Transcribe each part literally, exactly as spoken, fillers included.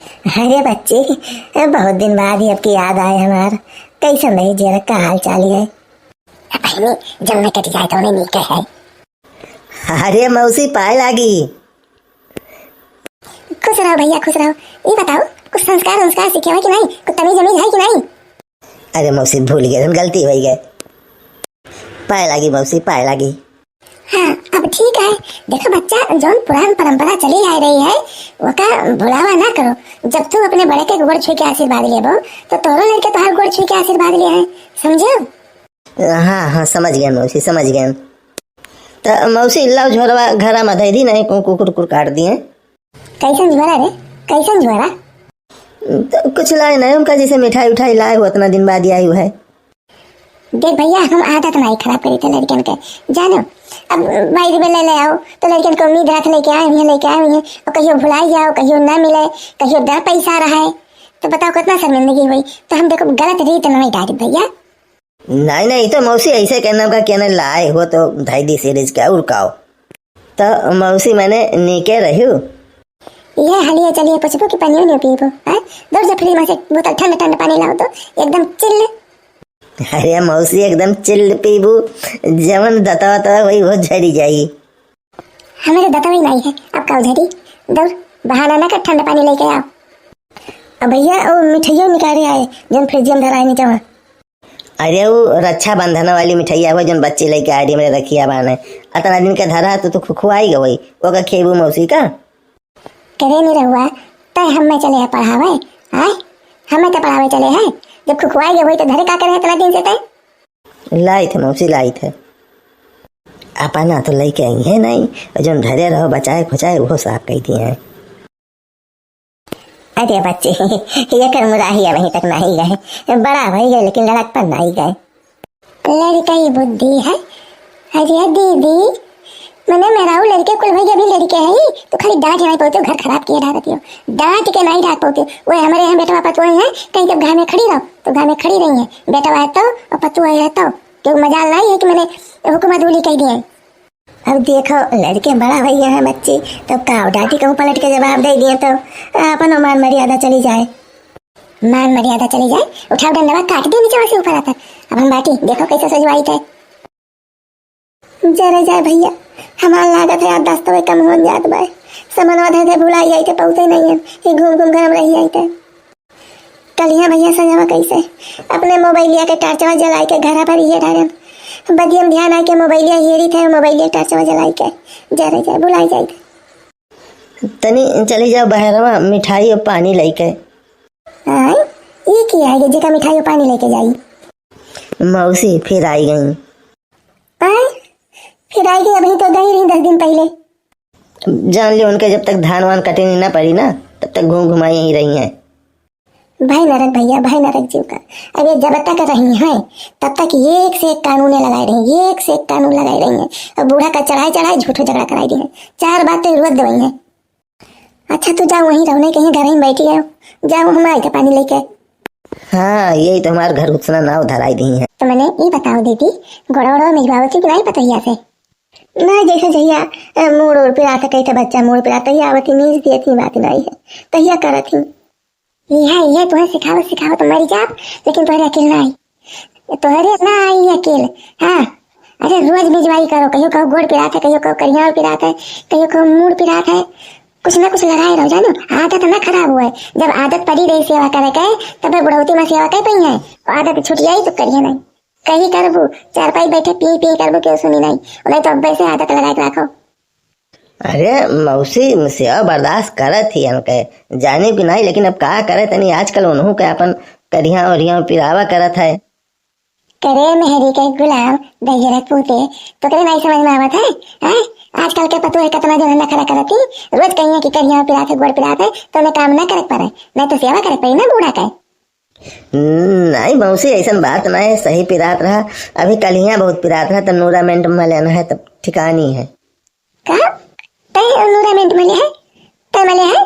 अरे बच्ची, बहुत दिन बाद ही आपकी याद आए हमार। कैसन रही जेरा का हाल चाल है? बहनी, जब मैं कट जाए तो उन्हें नीके है। अरे मौसी, पाए लागी। खुश रहो भैया, खुश रहो। ये बताओ, कुछ संस्कार वंस्कार सीखे हो कि नहीं? कुछ तमीज वमीज है कि नहीं? अरे मौसी, भूल गए, गलती हो गए। पाए लागी मौसी, पाए लागी। हाँ, अब ठीक है। देखो बच्चा, जौन पुरान परंपरा चली आ रही है, ओका भुलावा ना करो। जब तू अपने बड़े के गोड़ छू के आशीर्वाद लेबो, तो तोरो लड़के तोहार गोड़ छू के आशीर्वाद ले हैं, समझो? हाँ, हाँ, समझ गए मौसी, समझ गए। तो मौसी, लाओ झोरवा घरा में धई दी, नहीं कु-, कुकुर कुकुर काट दिए। कैसन झोरा रे? कैसन झोरा? तो कुछ लाए नहीं, उनका जैसे मिठाई उठाई लाए हो, इतना दिन बाद ही आई हुआ है। देख भैया, हम आदत नहीं खराब करी थे लड़कन के, जानो। अब भाई रे ले, ले आओ, तो लड़कन को उम्मीद रख लेके आए हुए हैं, लेके आए हुए हैं, और कहियो भुलाई जाओ, कहियो ना मिले, कहियो दर पैसा रहा है, तो बताओ कितना शर्मिंदगी हुई। तो हम देखो गलत रीत नहीं डाली भैया। नहीं, नहीं, तो मौसी ऐसे कहना का कहने लाए हो तो धई दी सीरीज के, और का हो? तो मौसी मैंने नीके रहू। ये हालिया चलिए पूछबो कि पानी नहीं पीबो, हैं? दौड़ जा फ्रिज में से बोतल ठंडा ठंडा पानी लाओ तो, एकदम चिल्ल। अरे मौसी, एकदम चिल्ल पीबू, जवन दतवा तवा वही वो झड़ी जाई। हमारे दतवा ही नहीं है, अब का झड़ी? दौड़, बहाना ना कर, ठंडा पानी लेके आओ। अब भैया, वो मिठाइयों निकाले आए, जौन फ्रिज में धराए नीचे वहाँ। अरे, वो रक्षाबंधन वाली मिठाइया हुआ, जौन बच्ची लेके आ रही, मेरे रखिया बाने। अतना दिन के धरा, तो तू खुखुआई गई, ओका खेबू मौसी का? करे नहीं रहुआ, तय हमें चले है पढ़ावे, आय? हमें तो पढ़ावे चले है। जब खुखुआई गई, तो धरे का करे इतना दिन से तय? लाई थे मौसी, लाई थे। अपना तो लेके आई है नहीं, जौन धरे रहो, बचाए खुचाए, वो साफ कही दिए हैं। अरे बच्चे, एकर मुराही अबहीं तक नाई गए। बड़ा भई गए, लेकिन लड़कपन नाई गए। लड़कई बुद्धि है। अरे दीदी, मने मेहरारू लड़के कुल भई अभी लड़के हैं, तो खाली डांट नाई पावते, घर खराब किए डालत हो। डांट के नाई डांट पावते। वो हमारे यहाँ बेटवा पतोह है, कहीं जब घर में खड़ी रहो, तो घर में खड़ी रही है। बेटवा है तो, और पतोह है तो, क्यों मजाल नाई है कि मने हुकुम अदूली कह दिए। अब देखो, लड़के बड़ा भैया हैं बच्चे, तब का डांटी कहूँ पलट के जवाब दे दिए तो अपन मान मर्यादा चली जाए। मान मर्यादा चली जाए, उठाओ डंडवा काट दे नीचे से ऊपर आता। अब हम बाटी, देखो कैसे सजवाई थे। जरे जाए भैया, हमार लागत है याददाश्त तो कम हो जात बा। समनवा धे धे भुलाई जाई थे, पहुँचे नहीं है, ये घूम घूम घर में रही जाई थे। कलिया भैया सजावा कैसे? अपने मोबाइलिया के टार्चवा जलाई के घरा पर इहे डारेन। बदियम ध्यान आके मोबाइलिया हेरी थे, मोबाइलिया टार्चवा जलाई के। जा रे जा, भुलाई जाई थे। तनी चली जाओ बहरवा, मिठाई और पानी लेके। आय, ये की आएगी जेका मिठाई और पानी लेके जाई? मौसी फिर आई गई। आय, फिर आई गई, अभी तो गई रही दस दिन पहले। जान लियो, उनके जब तक धान वान कटेनी ना पड़ी ना, तब तक घूम घुमा यहीं रही हैं। भाई नरक भैया, भाई नरक जीव का। अब ये जब तक रही हैं, तब तक ये एक से एक कानून लगाए रही, ये एक से एक कानून लगाए रही हैं। और बूढ़ा का चढ़ाई चढ़ाई झूठो झगड़ा कराई दी है। चार बातें रोज दवाई हैं। अच्छा, तू जाओ, वहीं रहो, नहीं कहीं घर ही बैठी रहो। जाओ, हम आई थे पानी लेके। हाँ, यही तो हमारे घर घुसना नाव धराई दी है। तो मने ये बताओ दीदी, गोड़ा वोड़ा मिजवावती कि नहीं पतोहिया से? नहीं, जैसे जहिया, ए, मूड़ उड़ पिरात है, कही तो बच्चा मूड़ पिरात है, आवत ही मीज दिए थी, बात नहीं है, तहिया करत ही। यह, यह तुम्हें सिखाओ, सिखाओ तो मरी जाब, लेकिन तोहरे अकेल ना आई। तोहरे ना आई अकेल। हाँ, अरे रोज मिजवाई करो, कहियो कहो गोड़ पिरात है, कहियो कहो करिया पिरात है, कहियो कहो मूड़ पिरात है, कुछ ना कुछ लगाए रहो, जानो, आदत ना खराब हुए। जब आदत पड़ी रही सेवा करे के, तबे बुढ़ौती में सेवा कर पाई है। आदत छूट जाई तो करिए नहीं। कही करबू, चारपाई बैठे पी पी करबू, केहू सुनी नहीं। नहीं तो अब वैसे आदत लगा के रखो। अरे मौसी, सेवा बर्दाश्त करत ही हमके, जाने की नहीं, लेकिन अब का करे, तनी आजकल उन्हों के अपन करिया ओरिया पिरावा करत है। करे मेहरी के गुलाम, दहिजरत पूते, तो करे नहीं समझ में आवत है, हैं? आजकल के पतोह कितना जन नखरा करत ही, रोज कहिए कि करिया पिरात है, गोड़ पिरात है, तो उन्हें काम ना करे के पड़े, नहीं तो सेवा करे के पड़ी ना बूढ़ा के। नहीं मौसी, ऐसन बात ना है, सही पिरात रहा। अभी कलिया बहुत पिरात रहा, तब नूरामेंट मलेन है, तब ठिकानी है। का? तय नूरामेंट मले है? तय मले है?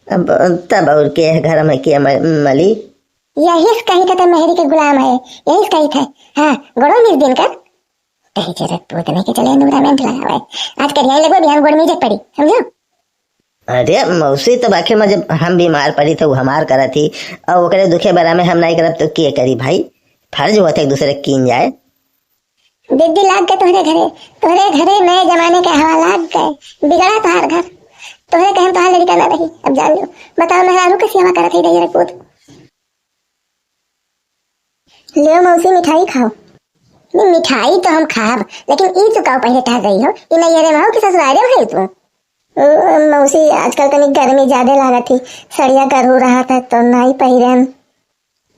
अब तब और के है घर में के म-, मली? यही से कही थे, तय मेहरी के गुलाम है, यही से कही थे। हाँ, गोड़ो मिस दिन कर। कहीं जरूरत पूत नहीं के चले नूरामेंट लगावे। आज करिया लगो, बिहान गोड़ मीजे पड़ी, समझो? अरे मौसी, तब आखिर में जब हम बीमार पड़ी तो उ हमार करत ही, और ओकरे दुखे बरा में हम नाहीं करब तो के करी भाई? फर्ज होत है एक दूसरे के कीन जाए। दीदी लाग गए तोहरे घरे, तोहरे घरे नए जमाने के हवा लाग गए, बिगड़ा तोहार घर। तोहरे कहन तोहार लड़का ना रही, अब जान लो। बताओ, मेहरारू के सेवा करत ही रही रे पूत। लियो मौसी, मिठाई खाओ। नहीं, मिठाई तो हम खाब, लेकिन ई तू काऊ पहले टहर रही हो? ई नैहरे में हो कि ससुरारे में है तू? ओ, मौसी, आजकल तनी गर्मी ज्यादा लागत ही, सड़िया गरू रहत है तो नाई पहिरन।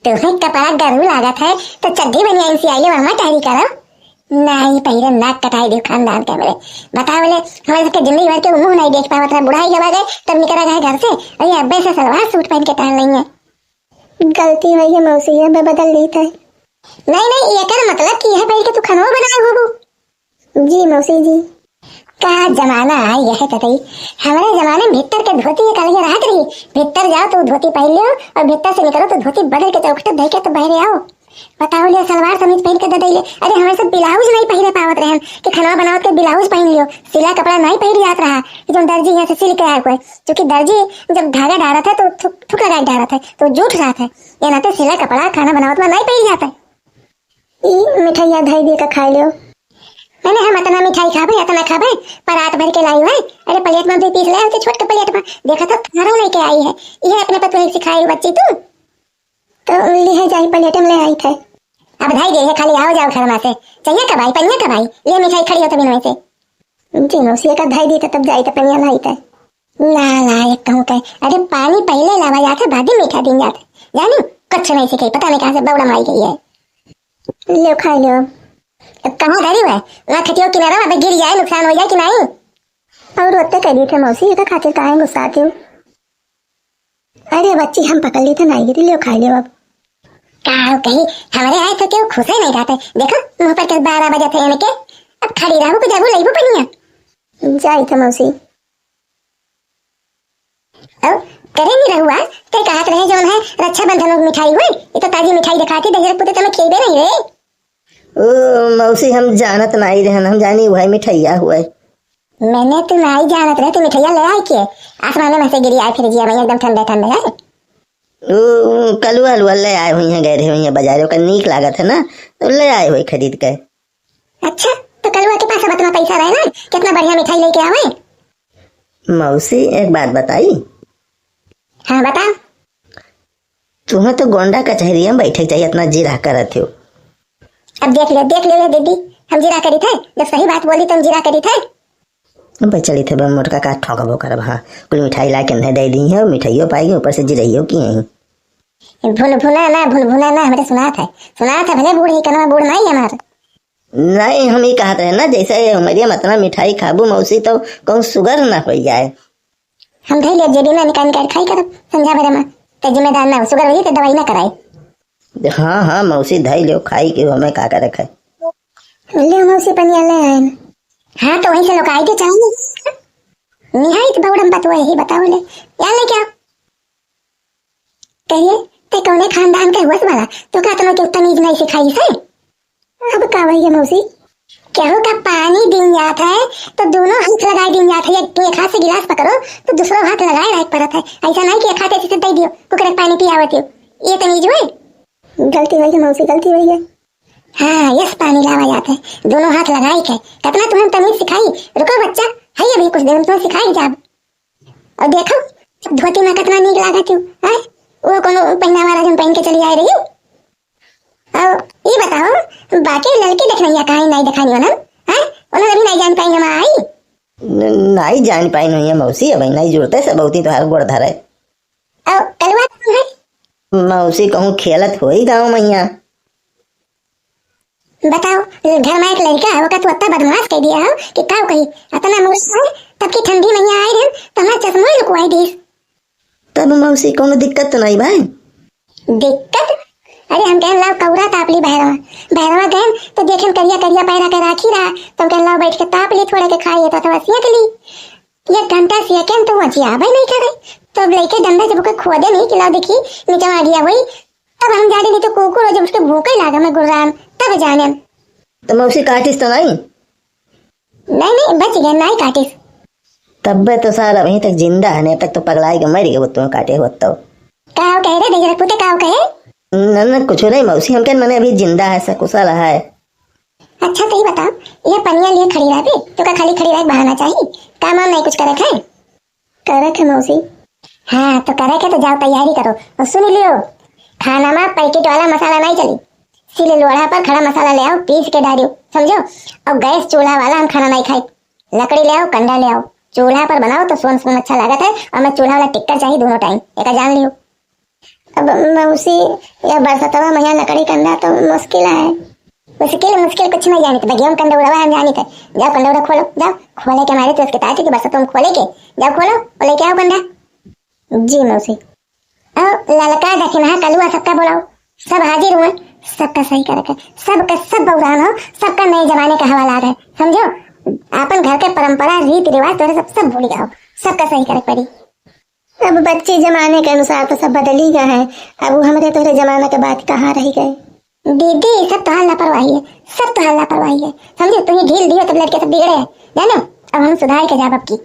तुम्हें कपड़ा गरू लागत है तो चड्ढी बनियान सियाई ले, वहाँ टहरी करो। नाई पहिरन, नाक कटाई दे खानदान के हमरे। बताओ ले, हमारे सबके जिंदगी भर के मुंह नहीं देख पावत रहा, बुढ़ाई के बाद तब निकला गया घर से। अरे अब्बे से सलवार सूट पहन के टहर रही है। गलती हुई है मौसी, अब बदल ली थे। नहीं, नहीं, एकर मतलब कि यह पहन के तू खनवा बनाए होबू। जी मौसी जी। का जमाना आ गया है ततई। हमारे जमाने में भीतर के धोती एक अलगे रहत रही। भीतर जाओ तो धोती पहन लियो और भीतर से निकलो तो धोती बदल के चौखट धइ के तो बहरे आओ। बताओ ले, सलवार समीज पहन के दे दे ले। अरे हमारे सब ब्लाउज नहीं पहने पावत रहन कि खनवा बनावत के ब्लाउज पहन लियो। सिला कपड़ा नहीं पहन जात रहा कि जो दर्जी यहाँ से सिल के आए कोई। क्योंकि दर्जी जब धागा डालत है तो थुक, थुक लगा के डालत है, तो जूठ जात है। ये नाते सिला कपड़ा खाना बनावत में नहीं पहन जाता है। ई मिठाइया धई दे के खाई लियो। मैंने हम इतना मिठाई खाबे, इतना खाबे, परात भर के लाई है। अरे प्लेट में दो पीस ले आओ, तो छोट के प्लेट में। देखा तो थारो लेके आई है। ये अपने पतोह सिखाई बच्ची तू। तो लिहे जाई प्लेट में ले आई थे। अब धई दे है, खाली आओ जाओ घर में से। चाहिए कबाई, पनिया कबाई, ले मिठाई खड़ी हो तो बिनवे से। जी मौसी, एक धई दी तो तब जाई तो पनिया लाई थे। ना लायक कहूँ के, अरे पानी पहले लावा जात है, बाद में मीठा दिन जात है। जानी, कुछ नहीं सीखे, पता नहीं कहाँ से बौड़ा मारी गई है। लो, खा लो। अब कहाँ धरी हुआ है? वहाँ खटियो किनारा, वहाँ पे गिर जाए, नुकसान हो जाए कि नहीं? और रोते कह दी थे मौसी, एकर खातिर काहे गुस्साती हो? अरे बच्ची, हम पकड़ ली थे, नहीं गिरी, लो, खा लो अब। का हो कही, हमारे आए तो क्यों खुश है नहीं रहते? देखो, मुँह पर के बारह बजे थे इनके। अब खड़ी रहू, कुछ जाबू, लेबू पनिया। जाई थे मौसी। अब करे नहीं रहुआ, ते कहत रहे जौन है रक्षाबंधन में मिठाई हुई, ये तो ताजी मिठाई दिखाती, दहियर पुते तमे खेबे नहीं रे। ओ मौसी, हम जानत नाई रहन, हम जानी वही मिठाइया हुए। मैंने तू नाई जानत रहे, तू मिठाइया ले आई के? आसमान में से गिरी आए फिर जिया में एकदम ठंडे ठंडे है। ओ कलुआ हलुआ ले आए हुई हैं, गए रहे हुई हैं बाजारे, ओकर नीक लागत है ना, तो ले आए हुई खरीद के। अच्छा, तो कलुआ के पास अब इतना पैसा रहे ना, कितना बढ़िया मिठाई लेके आवे। मौसी, एक बात बताई। हाँ, बता। तुम्हें तो गोंडा कचहरिया में बैठे के चाहिए, इतना जिरह करत हो। अब देख ले, देख ले, ले दीदी, हम जिरह करी थे, जब सही बात बोली तो हम जिरह करी थे। अब चली थे, बम मोटका का ठोकबो करब, हाँ, कुल मिठाई ला के नहीं दे दी है, मिठाइयों पाएगी, ऊपर से जिरहियो की है। भुनभुना ना, भुनभुना ना, हमरे सुनात है, सुनात है, भले बूढ़ ही, कनवा बूढ़ नहीं हमार। नहीं, हम ही कहत रहे ना, जैसे ये उमरिया में इतना मिठाई खाबू मौसी, तो कहूँ सुगर ना हो जाए। हम धई ले जेबी में निकाल निकाल खाई करब संझा बेरे में। ते जिम्मेदार ना हो, सुगर वही ते दवाई ना कराए। हाँ, हाँ, मौसी धई लो, खाई के हमें का करे खाए। ले मौसी पनिया ले आए। हाँ, तो वहीं से लोकाई के चाहिए। निहायत बौड़म बतुआ यही बताओ ले। या ले क्या? कहिए, ते कौने खानदान के हुआ से वाला? तो का तुम्हें क्यों तमीज नहीं सिखाई से? अब का भैया मौसी? केहू का पानी दिन जात है, तो दोनों हाथ लगाए दिन जात है। एक, एक हाथ से गिलास पकड़ो, तो दूसरो हाथ लगाए रहे पड़त है। ऐसा नहीं कि एक हाथ ऐसे दे दियो, कुकर के पानी पियावत हो। ये तमीज हुए? गलती हुई है मौसी, गलती हुई है। हाँ, यस पानी लावा जात है, दोनों हाथ लगाए के। कितना तुम्हें तमीज सिखाई? रुको बच्चा, है अभी कुछ देर में तुम्हें सिखाई जाब। और देखो, धोती में कितना नीक लागत हो, हैं? वो कोनो पहनावा रजन पहन के चली आए रही। और ये बताओ, बाकी लड़की देखनैया काहे नहीं देखानी उन्हन, हैं? उन्हन अभी नहीं जान पाई हम आई। न-, नहीं जान पाई नहीं है मौसी, अब नहीं जुड़ते से बहुत ही तोहार गोड़ धरे। और कलुआ कौन है? मौसी कहूँ खेलत होई गाँव में यहाँ। बताओ, घर में एक लड़का है, ओका तू अत्ता बदमाश कह दिया हो कि का कही, अतना मूर्ख है, तब की ठंडी में यहाँ आए रहन, तो हमारा चश्मो ही लुकवाई दीस। तब मौसी कोनो दिक्कत तो नहीं भाई? दिक्कत? अरे हम कहन लाओ कौरा ताप ली भैरवा, भैरवा गए तो देखेन करिया करिया पैरा के राखी रहा, तब कहन लाओ बैठ के ताप ली, थोड़ा के खाइए तो अथवा सियक ली। एक घंटा सियकेन तो वो जियाबे नहीं करे, तब लेके डंडा जब ओके खोदे नहीं कि लाओ देखी नीचे आ गया वही, तब हम जाने नहीं तो कुकुर हो जब उसके भूखे लागे में गुर्रान, तब जाने। तो मौसी काटिस तो नहीं? नहीं, नहीं, बच गए, नहीं काटिस। तब्बे तो सार अभी तक जिंदा है, नहीं तक तो पगलाए के मर गए, वो तुम्हें काटे हो तो। का हो कहे रे, ढेर पूते का हो कहे? न, न, कुछ नहीं मौसी, हमके मने अभी जिंदा है, सकुशल है। अच्छा, तो ही बताओ, ये पनिया लिए खड़ी रहबे, तो का खाली खड़ी रह के बहाना चाहिए? काम वाम नहीं कुछ करे थे? करे थे मौसी। हाँ, तो करे के तो जाओ तैयारी करो। और सुन लियो, खाना में पैकेट वाला मसाला नहीं चली। सिल लोढ़ा पर खड़ा मसाला ले आओ, पीस के डालियो, समझो? और गैस चूल्हा वाला हम खाना नहीं खाई। लकड़ी ले आओ, कंडा ले आओ। चूल्हा पर बनाओ तो सोन सोन अच्छा लागत है, और मैं चूल्हा वाला टिक्कर चाहिए दोनों टाइम, एका जान लियो। अब मौसी, या बरसतवा में यहाँ लकड़ी कंडा तो मुश्किल है। मुश्किल, मुश्किल कुछ नहीं जानित, बगिया में कंडौड़ा हम जानित है। जाओ कंडौड़ा खोलो, जाओ। खोले के मारे तो उसके ताते कि बरसतवा में खोले के। जाओ खोलो, और लेके आओ कंडा। जी मौसी। और ललका दखिनहा कलुआ सबका बोलाओ, सब हाजिर हुए। सबका सही करे के, सबका सब बौरान हो, सबका नए जमाने का हवाला है, समझो? अपन घर के परंपरा, रीति रिवाज तोरे सब, सब भूल जाओ, सबका सही करे के पड़ी। अब बच्चे जमाने के अनुसार तो सब बदल ही गए हैं। अब वो हमरे तोहरे जमाना के बात कहाँ रह गए? दीदी, सब तोहार लापरवाही है, सब तोहार लापरवाही है, समझे? तू ही ढील दियो तब लड़के सब बिगड़े हैं, जानो? अब हम सुधार के जाब अब की।